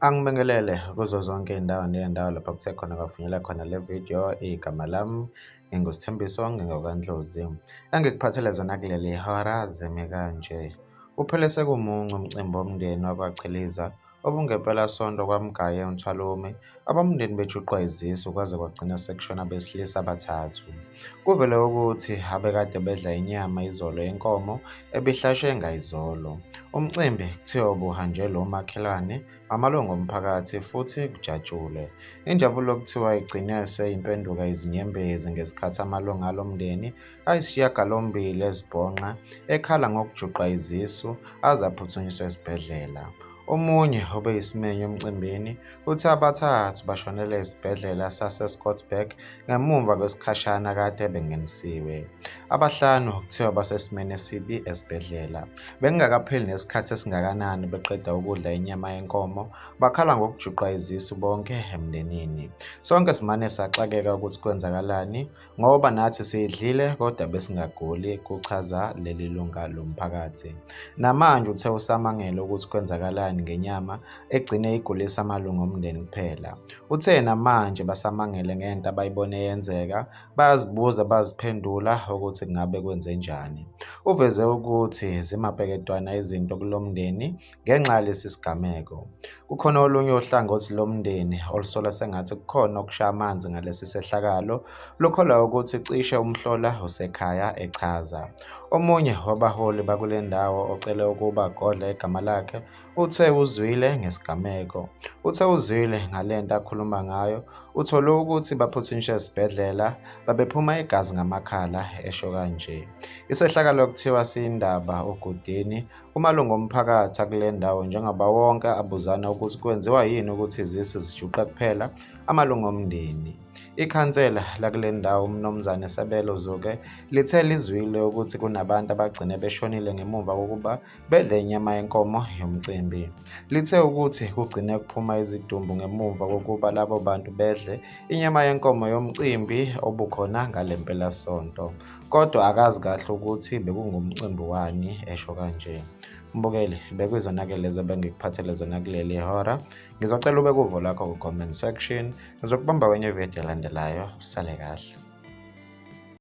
Angibingelele kuzo zonke iy'ndawo ney'ndawo lapho kuthe khona kwafinyelela khona le vidiyo. Igama lami nginguSithembiso, ngingowakaNdlozi. Engikuphathele zona kuleli hora zime kanje. Uphele sekumuncu umcimbi womndeni wakwaChiliza obungempelasonto kwaMgaye eMthwalume, abomndeni bejuqwa yizisu kwaze kwagcina sekushona abesilisa abathathu. Kuvele ukuthi abekade bedla inyama izolo yenkomo ebihlatshwe ngayizolo. Umcimbi kuthiwa ubuhanjelwe omakhelwane, amalungu omphakathi futhi kujatshulwe. Injabulo kuthiwa igcine seyimpenduka izinyembezi ngesikhathi amalungu alo mndeni ayisishiyagalombili ezibhonqa ekhala ngokujuqwa yizisu aze aphuthunyiswa esibhedlela. Omunye obeyisimenywa emcimbini uthe abathathu bashonele esibhedlela saseScottsburg ngemuva kwesikhashana kade bengenisiwe. Abahlanu kuthiwa basesimeni esibi esibhedlela. Bekungakapheli nesikhathi esingakanani beqeda ukudla inyama yenkomo, bakhala ngokujuqwa izisu bonke emndenini. Sonke simane saxakeka ukuthi kwenzakalani ngoba nathi siyidlile kodwa besingaguli, kuchaza leli lunga lomphakathi. Namanje uthe usamangele ukuthi kwenzakalani ngenyama egcine igulisa amalungu omndeni kuphela. Uthe namanje basamangele ngento abayibone yenzeka, bayazibuza baziphendula ukuthi kungabe kwenzenjani. Uveze ukuthi zimapeketwana izinto kulo mndeni ngenxa yalesi sigameko. Kukhona olunye uhlangothi lomndeni olusola sengathi kukhona okushaya amanzi ngalesi sehlakalo, lukholwa ukuthi cishe umhlola usekhaya, echaza. Omunye wabaholi bakule ndawo ocele ukuba agodle igama lakhe uthe uzwile ngesigameko. Uthe uzwile ngale nto akhuluma ngayo, uthole ukuthi baphuthunyiswe esibhedlela, babephuma igazi ngamakhala, esho kanje. Isehlakalo kuthiwa siyindaba oGudini Kumalungu omphakathi akule ndawo njengoba wonke abuzana ukuthi kwenziwa yini ukuthi izisu zijuqe kuphela amalungu omndeni. Ikhansela lakule ndawo uMnumzane Sabelo Zuke lithe lizwile ukuthi kunabantu abagcine beshonile ngemuva kokuba bedle inyama yenkomo yomcimbi. Lithe ukuthi kugcine kuphuma izidumbu ngemuva kokuba labo bantu bedle inyama yenkomo yomcimbi obukhona ngale mpelasonto. Kodwa akazi kahle ukuthi bekungumcimbi wani, esho kanje. Mbukeli, bekuyizona-ke lezi ebengikuphathele zona kuleli hora. Ngizocela ube kuvo lakho ku-comment section. Ngizokubamba kwenye ividiyo elandelayo. Usale kahle.